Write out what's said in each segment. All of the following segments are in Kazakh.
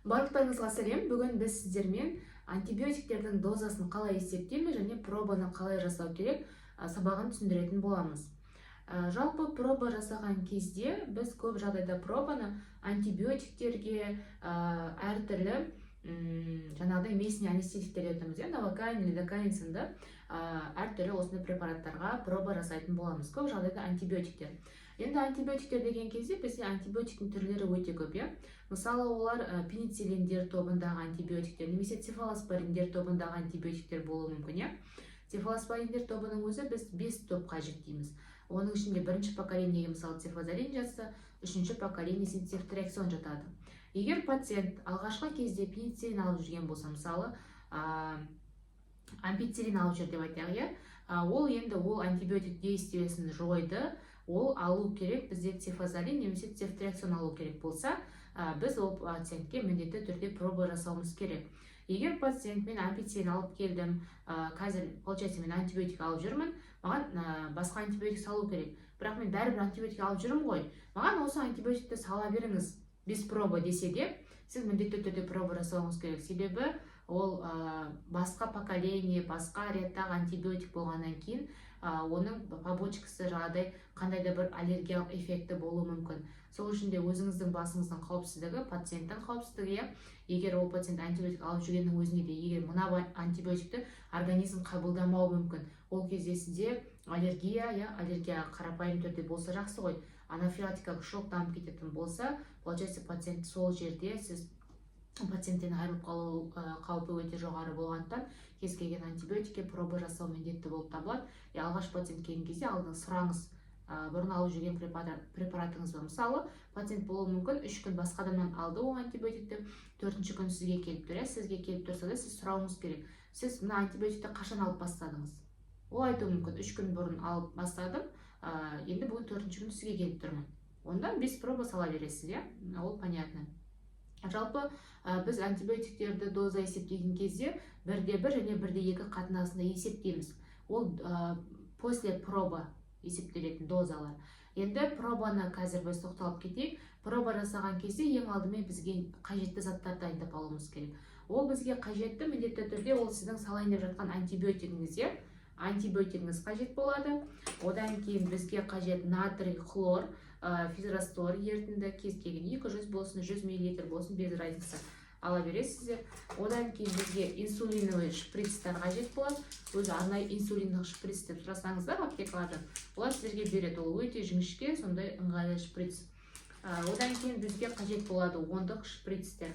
Барлықтарыңызға сәлем! Бүгін біз сіздермен антибиотиктердің дозасын қалай есептейміз және пробаны қалай жасау керек сабағын түсіндіретін боламыз. Жалпы проба жасаған кезде біз көп жағдайда пробаны антибиотиктерге, әртүрлі жаңағыдай местный анестетиктер деп айтамыз, иә, новокаин, лидокаин сынды әртүрлі осындай препараттарға проба жасайтын боламыз. Көп жағдайда антибиотиктер. Енді антибиотиктер деген кезде бізде антибиотиктің түрлері өте көп, иә. Мысалы, олар пенициллиндер тобындағы антибиотиктер немесе цефалоспориндер тобындағы антибиотиктер болуы мүмкін, иә. Цефалоспориндер тобының өзі біз бес топқа жіктейміз. Оның ішінде бірінші поколениеге, мысалы, цефазолин жатса, үшінші поколениесіне цефтриаксон жатады. Егер пациент алғашқы кезде пенициллин алып жүрген болса, мысалы, ампициллин алып жүр деп айтайық, иә, ол енді ол антибиотик действиесін жойды, ол алу керек бізде цефазолин немесе цефтриаксон алу керек болса, біз ол пациентке міндетті түрде проба жасауымыз керек. Егер пациент: «Мен ампициллин алып келдім, қазір, получается, мен антибиотик алып жүрмін, маған басқа антибиотик салу керек, бірақ мен бәрібір антибиотик алып жүрмін ғой, маған осы антибиотикті сала беріңіз без проба», — десе де, сіз міндетті түрде проба жасауыңыз керек. Себебі ол басқа поколение, басқа ряд тағы антибиотик болғаннан кейін, оның побочкасы, жаңағыдай қандай да бір аллергиялық эффекті болуы мүмкін. Сол үшін де өзіңіздің басыңыздың қауіпсіздігі, пациенттің қауіпсіздігі, иә, егер ол пациент антибиотик алып жүргеннің өзінде де, егер мына антибиотикті организм қабылдамауы мүмкін, ол кезде сізде аллергия, иә, аллергия қарапайым түрде болса жақсы ғой, анафилактикалық шок дамып кететін болса, получается, пациент сол жерде, сіз пациенттен айырылып қалу қаупі өте жоғары болғандықтан, кез келген антибиотикке проба жасау міндетті болып табылады. И алғаш пациент келген кезде алдын сұраңыз: бұрын алып жүрген препаратыңыз бар? Мысалы, пациент болуы мүмкін, 3 күн басқа адамнан алды ол антибиотикті, төртінші күні сізге келіп тұр, иә. Сізге келіп тұрса да, сіз сұрауыңыз керек: «Сіз мына антибиотикті қашан алып бастадыңыз?» Ол айтуы мүмкін: «3 күн бұрын алып бастадым, енді бүгін төртінші күні сізге келіп тұрмын». Онда без проба сала бересіз, иә, ол понятно. Жалпы біз антибиотиктерді доза есептеген кезде 1:1 және 1:2 қатынасында есептейміз. Ол после проба есептелетін дозалар. Енді пробаны қазір біз тоқталып кетейік. Проба жасаған кезде ең алдымен бізге қажетті заттарды дайындап алуымыз керек. Ол бізге қажетті міндетті түрде ол сіздің салайын деп жатқан антибиотигіңіз, иә, антибиотигіңіз қажет болады. Одан кейін бізге қажет натрий хлор физраствор, ерітінді, кез келген 200 болсын, 100 миллилитр болсын, без разницы, ала бересіздер. Одан кейін бізге инсулиновый шприцтер қажет болады. Өзі арнайы инсулиндік шприц деп сұрасаңыздар аптекалардан, олар сіздерге береді. Ол өте жіңішке, сондай ыңғайлы шприц. Одан кейін бізге қажет болады ондық шприцтер,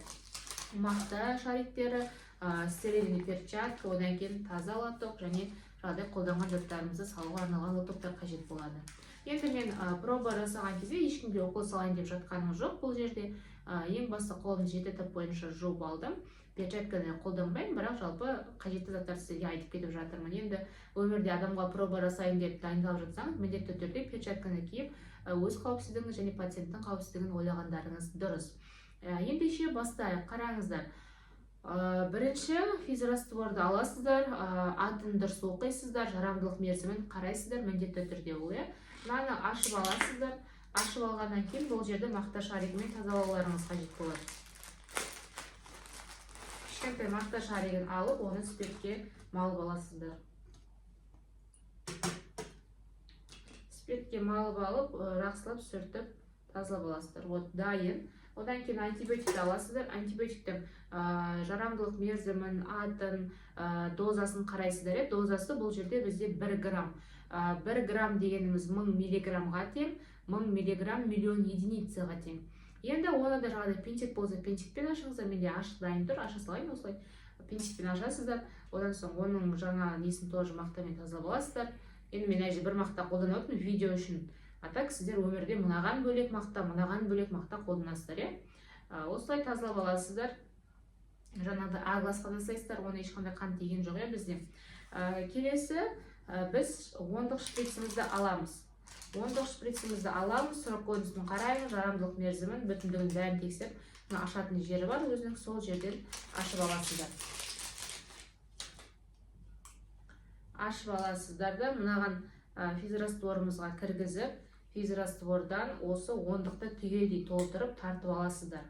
мақта шариктері, стерильный перчатка, одан кейін таза лоток және жаңағыдай қолданған заттарымызды салуға арналған лотоктар қажет болады. Енді мен проба жасаған кезде ешкімге укол салайын деп жатқаным жоқ бұл жерде. Ең басты қолымды жеті этап бойынша жуып алдым, перчатканы қолданбаймын, бірақ жалпы қажетті заттарды сіздерге айтып кетіп жатырмын. Енді өмірде адамға проба жасайын деп дайындалып жатсаңыз, міндетті түрде перчатканы киіп, өз қауіпсіздігіңіз және пациенттің қауіпсіздігін ойлағандарыңыз дұрыс. Ендеше бастайық. Қараңыздар, бірінші физрастворды аласыздар, атын дұрыс оқисыздар, жарамдылық мерзімін қарайсыздар міндетті түрде ол, иә. Мынаны ашып аласыздар. Ашып алғаннан кейін бұл жерді мақта шаригімен тазалауларыңыз қажет болады. Кішкентай мақта шаригін алып, оны спиртке малып аласыздар. Спиртке малып алып, жақсылап сүртіп, тазалап аласыздар. Вот, дайын. Одан кейін антибиотикті аласыздар. Антибиотиктің жарамдылық мерзімін, атын, дозасын қарайсыздар, иә. Дозасы бұл жерде бізде 1 грамм. 1 грамм дегеніміз 1000 миллиграммға тең, 1000 миллиграмм миллион единицаға тең. Енді оны да жаңағыдай пинцет болса, пинцетпен ашыңыздар. Менде ашық дайын тұр, аша салайын осылай. Пинцетпен ашасыздар. Одан соң оның жаңа несін тоже мақтамен тазалап аласыздар. Енді мен мына жерде бір мақта қолданып отырмын видео үшін, а так сіздер өмірде мынаған бөлек мақта, мынаған бөлек мақта қолданасыздар, иә. Осылай тазалап аласыздар. Жаңағыдай А классқа жасайсыздар оны, ешқандай қан тиген жоқ, иә, бізде. Келесі біз ондық шприцімізді аламыз. Ондық шприцімізді аламыз, срок годностьін қараймыз, жарамдылық мерзімін, бүтіндігін, бәрін тексеріп, мына ашатын жері бар өзінің, сол жерден ашып аласыздар. Ашып аласыздар да, мынаған физрастворымызға кіргізіп, физраствордан осы ондықты түгелдей толтырып, тартып аласыздар.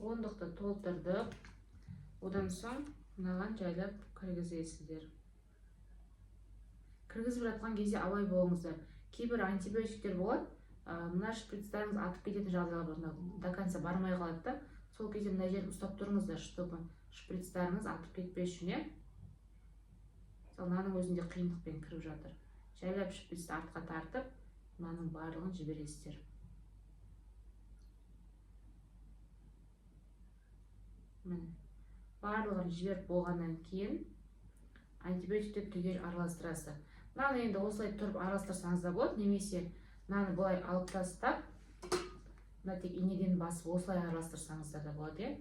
Ондықты толтырдық. Одан соң мынаған жайлап кіргізесіздер. Кіргізіп жатқан кезде абай болыңыздар. Кейбір антибиотиктер болады, мына шприцтарыңыз атып кететін жағдайлар бар, мына до конца бармай қалады да. Сол кезде мына жерін ұстап тұрыңыздар, чтобы шприцтарыңыз атып кетпес үшін, иә. Мысалы, мынаның өзінде қиындықпен кіріп жатыр. Жайлап шприцті артқа тартып, мынаның барлығын жібересіздер. Міне, барлығын жіберіп болғаннан кейін антибиотикті түгел араластырасыздар. Мынаны енді осылай тұрып араластырсаңыз да болады, немесе мынаны былай алып тастап, мына тек инеден басып осылай араластырсаңыздар да болады, иә.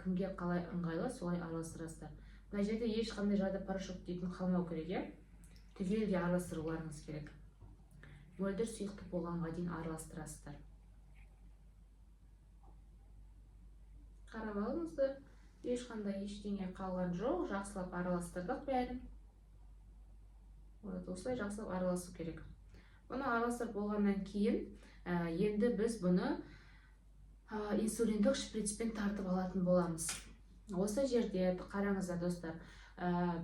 Кімге қалай ыңғайлы, солай араластырасыздар. Мына жерде ешқандай жағдайда порошок дейтін қалмау керек, иә. Түгелдей араластыруларыңыз керек. Мөлдір сұйықтық болғанға дейін араластырасыздар. Қарап алыңыздар, ешқандай ештеңе қалған жоқ, жақсылап араластырдық бәрін. Вот, осылай жақсылап араласу керек. Бұны араластырып болғаннан кейін, енді біз бұны инсулиндік шприцпен тартып алатын боламыз. Осы жерде қараңыздар, достар,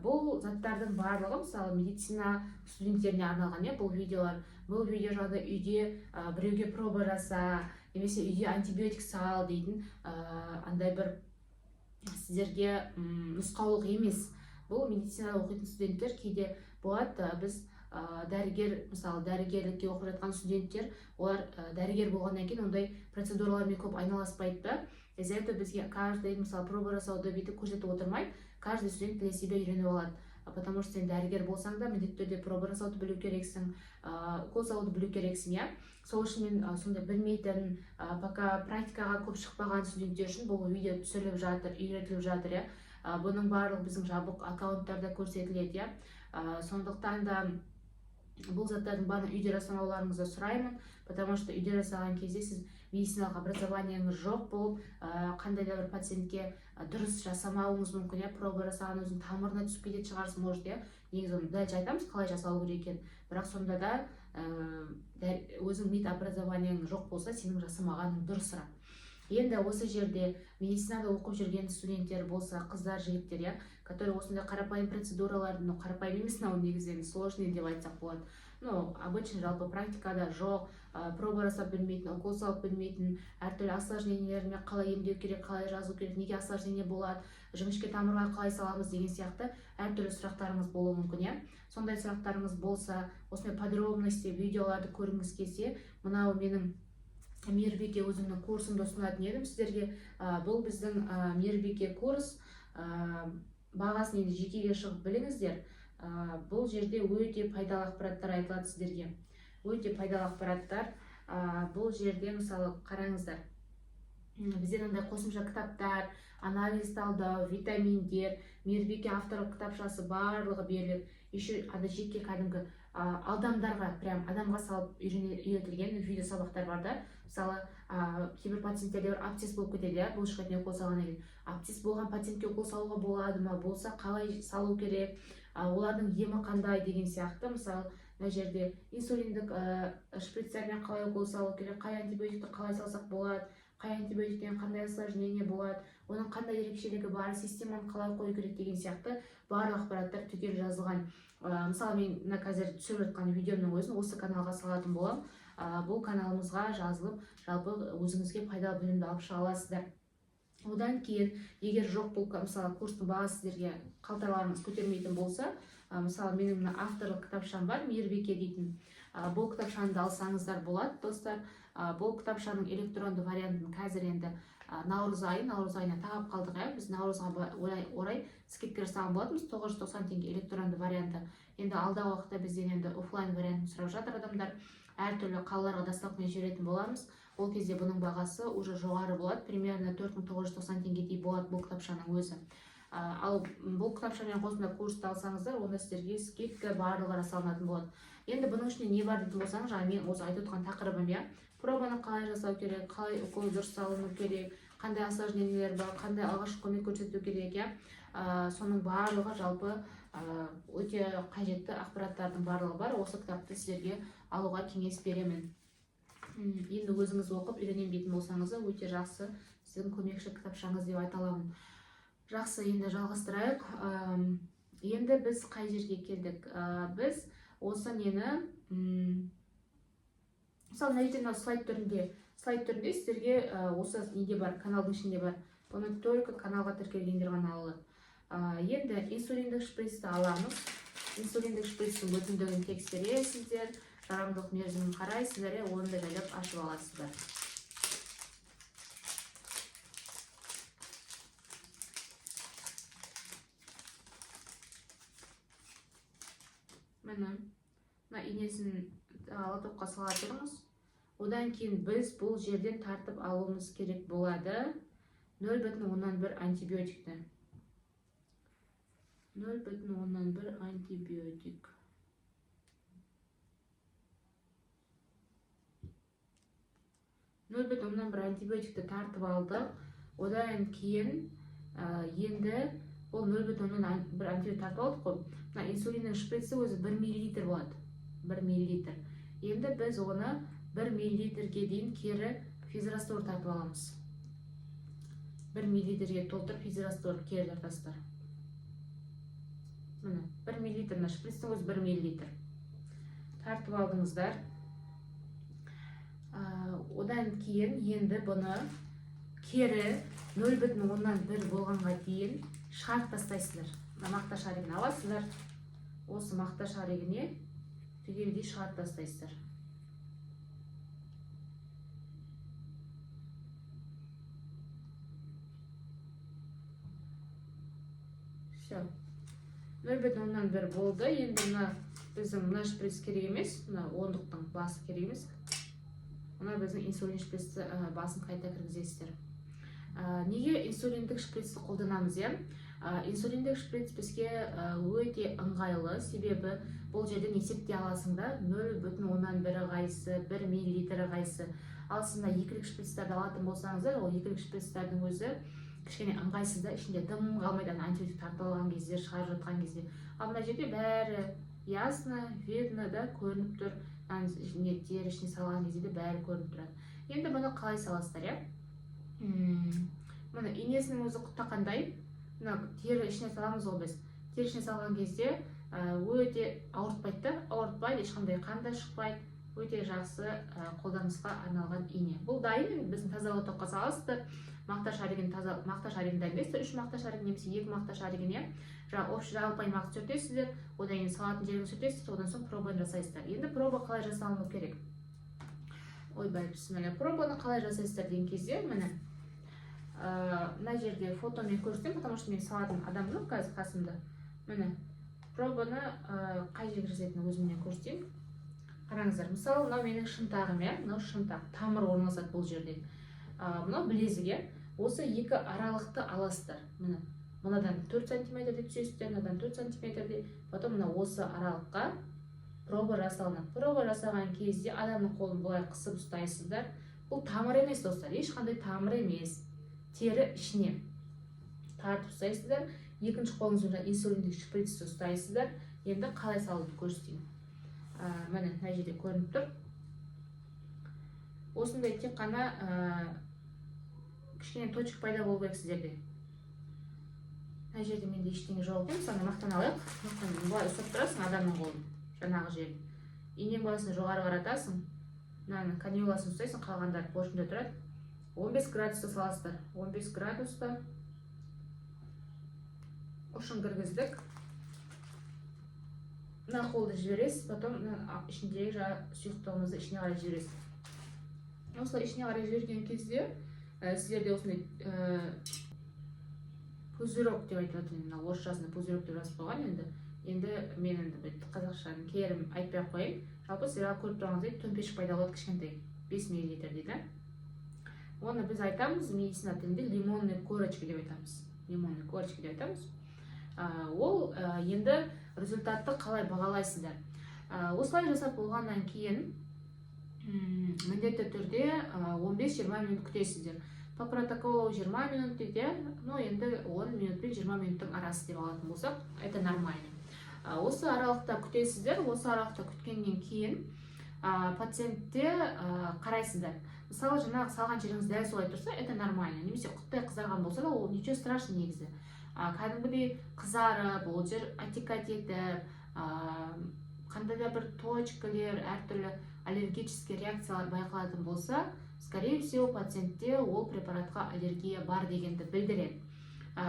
бұл заттардың барлығы, мысалы, медицина студенттеріне арналған, иә, бұл видеолар. Бұл видео жағдай үйде біреуге проба жаса, немесе үйде антибиотик сал дейтін андай бір сіздерге нұсқаулық емес. Бұл медицинада оқитын студенттер кейде болады, біз дәрігер, мысалы, дәрігерлікке оқып жатқан студенттер, олар дәрігер болғаннан кейін ондай процедуралармен көп айналыспайды да. Из-за этого бізге каждый, мысалы, проба жасауды бүйтіп көрсетіп отырмайды, каждый студент для себя үйреніп алады. Потому что сен дәрігер болсаң да, міндетті түрде проба жасауды білу керексің, укол салуды білу керексің, иә. Сол үшін мен сондай білмейтін, пока практикаға көп шықпаған студенттер үшін бұл видео түсіріліп жатыр, үйретіліп жатыр, иә. Бұның барлығы біздің жабық аккаунттарда көрсетіледі, иә. Сондықтан да бұл заттардың барлығын үйде жасамауларыңызды сұраймын, потому что үйде жасаған кезде сіз медициналық образованиеңіз жоқ болып, қандай да бір пациентке дұрыс жасамауыңыз мүмкін, иә. Проба жасаған өзінің тамырына түсіп кететін шығарсыз, может, иә. Негізі оны дәл айтамыз, қалай жасалу керек екенін, бірақ сонда да өзің мед образованиең жоқ болса, сенің жасамағаның дұрысырақ. Енді осы жерде медицинада оқып жүрген студенттер болса, қыздар, жігіттер, иә, которые осындай қарапайым процедураларды, ну, қарапайым емес, мынау негізі енді сложный деп айтсақ болады, ну, обычный, жалпы практикада жоқ, проба жасап білмейтін, укол салып білмейтін, әртүрлі осложнениелермен қалай емдеу керек, қалай жазу керек, неге осложнение болады, жіңішке тамырға қалай саламыз деген сияқты әртүрлі сұрақтарыңыз болуы мүмкін, иә. Сондай сұрақтарыңыз болса, осындай подробности видеоларды көргіңіз келсе, мынау менің Мейірбике өзімнің курсымды ұсынатын едім сіздерге. Бұл біздің Мейірбике курс, бағасын енді жекеге шығып біліңіздер. Бұл жерде өте пайдалы ақпараттар айтылады сіздерге, өте пайдалы ақпараттар. Бұл жерде, мысалы, қараңыздар, бізде мынандай қосымша кітаптар, анализ талдау, витаминдер, Мейірбике авторлық кітапшасы барлығы беріледі. Еще ана жеке кәдімгі адамдарға, прям адамға салып үйретілген видео сабақтар бар да. Мысалы, кейбір пациенттерде бір абсцесс болып кетеді, иә, бұлшықетіне укол салғаннан кейін. Абсцесс болған пациентке укол салуға болады ма, болса қалай салу керек, олардың емі қандай деген сияқты. Мысалы, мына жерде инсулиндік шприцтермен қалай укол салу керек, қай антибиотикті қалай салсақ болады, қай антибиотиктен қандай осложнение болады, оның қандай ерекшелігі бар, системаны қалай қою керек деген сияқты барлық ақпараттар түгел жазылған. Мысалы, мен мына қазір түсіріп жатқан видеомның өзін осы каналға салатын боламын. Бұл каналымызға жазылып, жалпы өзіңізге пайдалы білімді алып шыға аласыздар. Одан кейін, егер жоқ, бұл мысалы, курстың бағасы сіздерге қалталарыңыз көтермейтін болса, мысалы, менің мына авторлық кітапшам бар, Мейірбике дейтін. Бұл кітапшаны да алсаңыздар болады, достар. Бұл кітапшаның электронды вариантын қазір енді наурыз айына тағап қалдық, иә. Біз наурызға орай скидка жасаған болатынбыз, 990 теңге электронды варианты. Енді алдағы уақытта бізден енді оффлайн вариантын сұрап жатыр адамдар, әртүрлі қалаларға доставкамен жіберетін боламыз. Ол кезде бұның бағасы уже жоғары болады, примерно 4990 теңгедей болады бұл кітапшаның өзі. Ал бұл кітапшамен қосымша курсты алсаңыздар, онда сіздерге скидка барлығы жасалынатын болады. Енді бұның ішінде не бар дейтін болсаңыз, жаңа мен осы айтып отырған тақырыбым, иә, пробаны қалай жасау керек, қалай укол дұрыс салыну керек, қандай осложнениелер бар, қандай алғашқы көмек көрсету керек, иә. Соның барлығы, жалпы өте қажетті ақпараттардың барлығы бар. Осы кітапты сіздерге алуға кеңес беремін. Енді өзіңіз оқып үйренемін дейтін болсаңыз да, өте жақсы, сіздің көмекші кітапшаңыз деп айта аламын. Жақсы, енді жалғастырайық. Енді біз қай жерге келдік? Біз осы нені, мысалы, мына жерде мынау слайд түрінде сіздерге осы неде бар, каналдың ішінде бар. Бұны только каналға тіркелгендер ғана ала алады. Енді инсулиндік шприцті аламыз. Инсулиндік шприцтің өтімділігін тексересіздер, жарамдылық мерзімін қарайсыздар, иә, оны да жайлап ашып аласыздар. Міне, мына инесін лотокқа сала тұрыңыз. Одан кейін біз бұл жерден тартып алуымыз керек болады 0,1 антибиотикті. 0,1 антибиотик. 0,1 антибиотикті тартып алдық. Одан кейін енді ол 0,1 антибиотик тартып алдық қой. Мына инсулиннің шприці өзі 1 миллилитр болады. 1 миллилитр. Енді біз оны 1 миллилитрге дейін кері физраствор тартып аламыз. 1 миллилитрге толтырып физраствор кері тартасыздар. Міне, 1 миллилитр, мына шприцтің өзі 1 миллилитр. Тартып алдыңыздар. Одан кейін енді бұны кері 0,1 болғанға дейін шығарып тастайсыздар. Мына мақта шаригін аласыздар. Осы мақта шаригіне түгелдей шығарып тастайсыздар. Все. 0,1 болды. Енді мына біздің мына шприц керек емес, мына ондықтың басы керек емес. Мына біздің инсулин шприцті басын қайта кіргізесіздер. Неге инсулиндік шприцті қолданамыз, иә? Инсулиндік шприц бізге өте ыңғайлы, себебі бұл жерден есептей аласың да, 0,1 қайсы, 1 миллилитрі қайсы. Ал сіз мына екілік шприцтарды алатын болсаңыздар, ол екілік шприцтардың өзі кішкене ыңғайсыз да, ішінде дым қалмайды, ана антибиотик тартып алған кезде, шығарып жатқан кезде. Ал мына жерде бәрі ясно, видно да, көрініп тұр. Не, тері ішіне салған кезде де бәрі көрініп тұрады. Енді бұны қалай саласыздар, иә? Міне, инесінің өзі құттақандай. Мына тері ішіне саламыз ғой біз. Тері ішіне салған кезде өте ауыртпайды да, ауыртпайды, ешқандай қан да шықпайды. Өте жақсы қолданысқа арналған ине. Бұл дайын, біздің таза лотокқа саласыздар. Мақта шаригін, таза мақта шаригін дайындайсыздар, 3 мақта шаригін немесе 2 мақта шаригін, иә. Жаңа общий жалпы аймақты сүртесіздер, одан кейін салатын жерін сүртесіздер, одан соң пробаны жасайсыздар. Енді проба қалай жасалыну керек? Ойбай, бісміллә. Пробаны қалай жасайсыздар деген кезде, міне, мына жерде фотомен көрсетемін, потому что мен салатын адам жоқ қазір қасымда. Міне, пробаны қай жерге жасайтынын өзімнен көрсетейін. Қараңыздар, мысалы, мынау менің шынтағым, иә, мынау шынтақ, тамыр орналасады бұл жерде. Мынау білезік, иә. Осы екі аралықты аласыздар. Міне, мынадан 4 сантиметрде түсесіздер, мынадан 4 сантиметрде, потом мына осы аралыққа проба жасалынады. Проба жасаған кезде адамның қолын былай қысып ұстайсыздар. Бұл тамыр емес, достар, ешқандай тамыр емес. Тері ішіне тартып ұстайсыздар. Екінші қолыңызбен инсулиндік шприцті ұстайсыздар. Енді қалай салуды көрсетейін. Міне, мына жерде көрініп тұр. Осындай тек қана кішкене точка пайда болу керек сіздерде. Мына жерде менде ештеңе жоқ екен. Мысалы, мақтан алайық. Мақтан былай ұстап тұрасың адамның қолын, жаңағы жерін. Инең басын жоғары қаратасың. Мынаның канюласын ұстайсың, қалғандары поршеньде тұрады. 15 градуста саласыздар. 15 градуста ұшын кіргіздік. Мына қолды жібересіз, потом мына ішіндегі жаңа сұйықтығымызды ішіне қарай жібересіз. Осылай ішіне қарай жіберген кезде сіздерде осындай пузырек деп айтылады. Енді мына орысшасында пузырек деп жазып қойған енді. Енді мен енді бүйтіп қазақшаның керім айтпай ақ қояйын. Жалпы сіздер көріп тұрғаныңыздай төмпешік пайда болады кішкентай, 5 миллилитр дейді. Оны біз айтамыз медицина тілінде лимонный корочка деп айтамыз. Лимонный корочка деп айтамыз. Ол енді результатты қалай бағалайсыздар? Осылай жасап болғаннан кейін міндетті түрде 15-20 минут күтесіздер. По протоколу 20 минут дейді, но енді 10 минут пен 20 минуттың арасы деп алатын болсақ, это нормально. Осы аралықта күтесіздер. Осы аралықта күткеннен кейін Пациентте қарайсыздар, мысалы, жаңағы салған жеріңіз дәл солай тұрса, это нормально, немесе құрттай қызарған болса да, ол ничего страшного негізі. Кәдімгідей қызарып, ол жер отекать етіп, қандай да бір точкалер, әртүрлі аллергический реакциялар байқалатын болса, скорее всего, пациентте ол препаратқа аллергия бар дегенді білдіреді.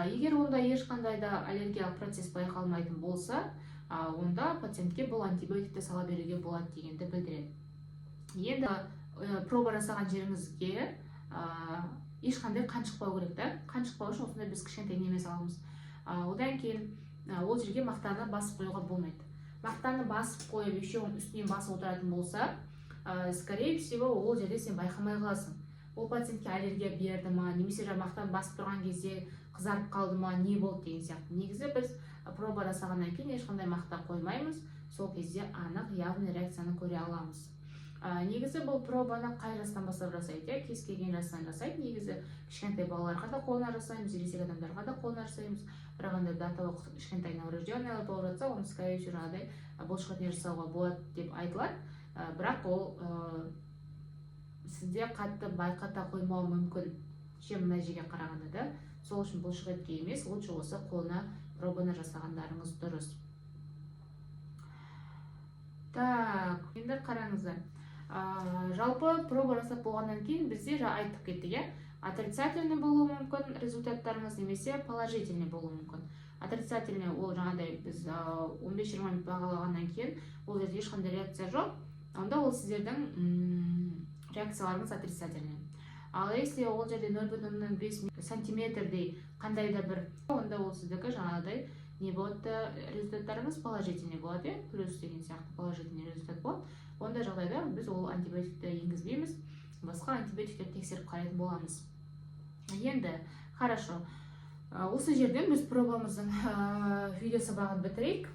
Егер онда ешқандай да аллергиялық процесс байқалмайтын болса, онда пациентке бұл антибиотикті сала беруге болады дегенді білдіреді. Енді проба жасаған жеріңізге ешқандай қан шықпау керек та. Қан шықпау үшін осындай біз кішкентай неме саламыз. Одан кейін ол жерге мақтаны басып қоюға болмайды. Мақтаны басып қойып, еще оның үстінен басып отыратын болса, скорее всего, ол жерде сен байқамай қаласың, ол пациентке аллергия берді ма немесе жаңағы мақтаны басып тұрған кезде қызарып қалды ма, не болды деген сияқты. Негізі біз проба жасағаннан кейін ешқандай мақта қоймаймыз, сол кезде анық, явный реакцияны көре аламыз. Негізі бұл пробаны қай жастан бастап жасайды, иә? Кез келген жастан жасайды негізі. Кішкентай балаларға да қолына жасаймыз, ересек адамдарға да қолына жасаймыз. Бірақ енді до того кішкентай новорожденный болып жатса, оны, скорее всего, жаңағыдай бұлшықетіне жасауға болады деп айтылады. Бірақ ол сізде қатты байқата қоймауы мүмкін, чем мына жерге қарағанда да. Сол үшін бұлшықетке емес, лучше осы қолына пробаны жасағандарыңыз дұрыс. Так, енді қараңыздар, жалпы проба жасап болғаннан кейін бізде жаңа айтып кеттік, иә, отрицательный болуы мүмкін результаттарыңыз немесе положительный болуы мүмкін. Отрицательный ол жаңағыдай біз 15-20 минут бағалағаннан кейін ол жерде ешқандай реакция жоқ, онда ол сіздердің реакцияларыңыз отрицательный. Ал если ол жерде 0,5 сантиметрдей қандай да бір, онда ол сіздікі жаңағыдай не болады, результаттарыңыз положительный болады, иә, плюс деген сияқты положительный результат болады. Ондай жағдайда біз ол антибиотикті енгізбейміз, басқа антибиотиктерді тексеріп қарайтын боламыз. Енді хорошо, осы жерден біз пробамыздың видео сабағын бітірейік.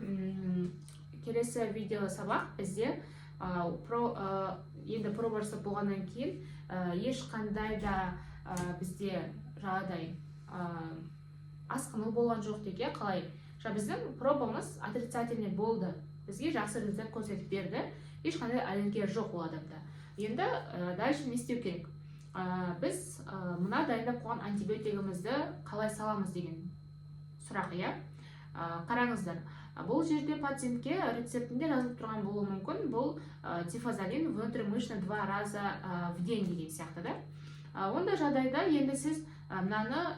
Келесі видео сабақ бізде енді проба жасап болғаннан кейін ешқандай да бізде жаңағыдай асқыну болған жоқ дейік, иә. Қалай, жаңа біздің пробамыз отрицательный болды, бізге жақсы результат көрсетіп берді, ешқандай аллергия жоқ ол адамда. Енді дальше не істеу керек? Біз мына дайындап қойған антибиотигімізді қалай саламыз деген сұрақ, иә. Қараңыздар, бұл жерде пациентке рецептінде жазылып тұрған болуы мүмкін, бұл цефазолин внутримышечно два раза в день деген сияқты да. Ондай жағдайда енді сіз мынаны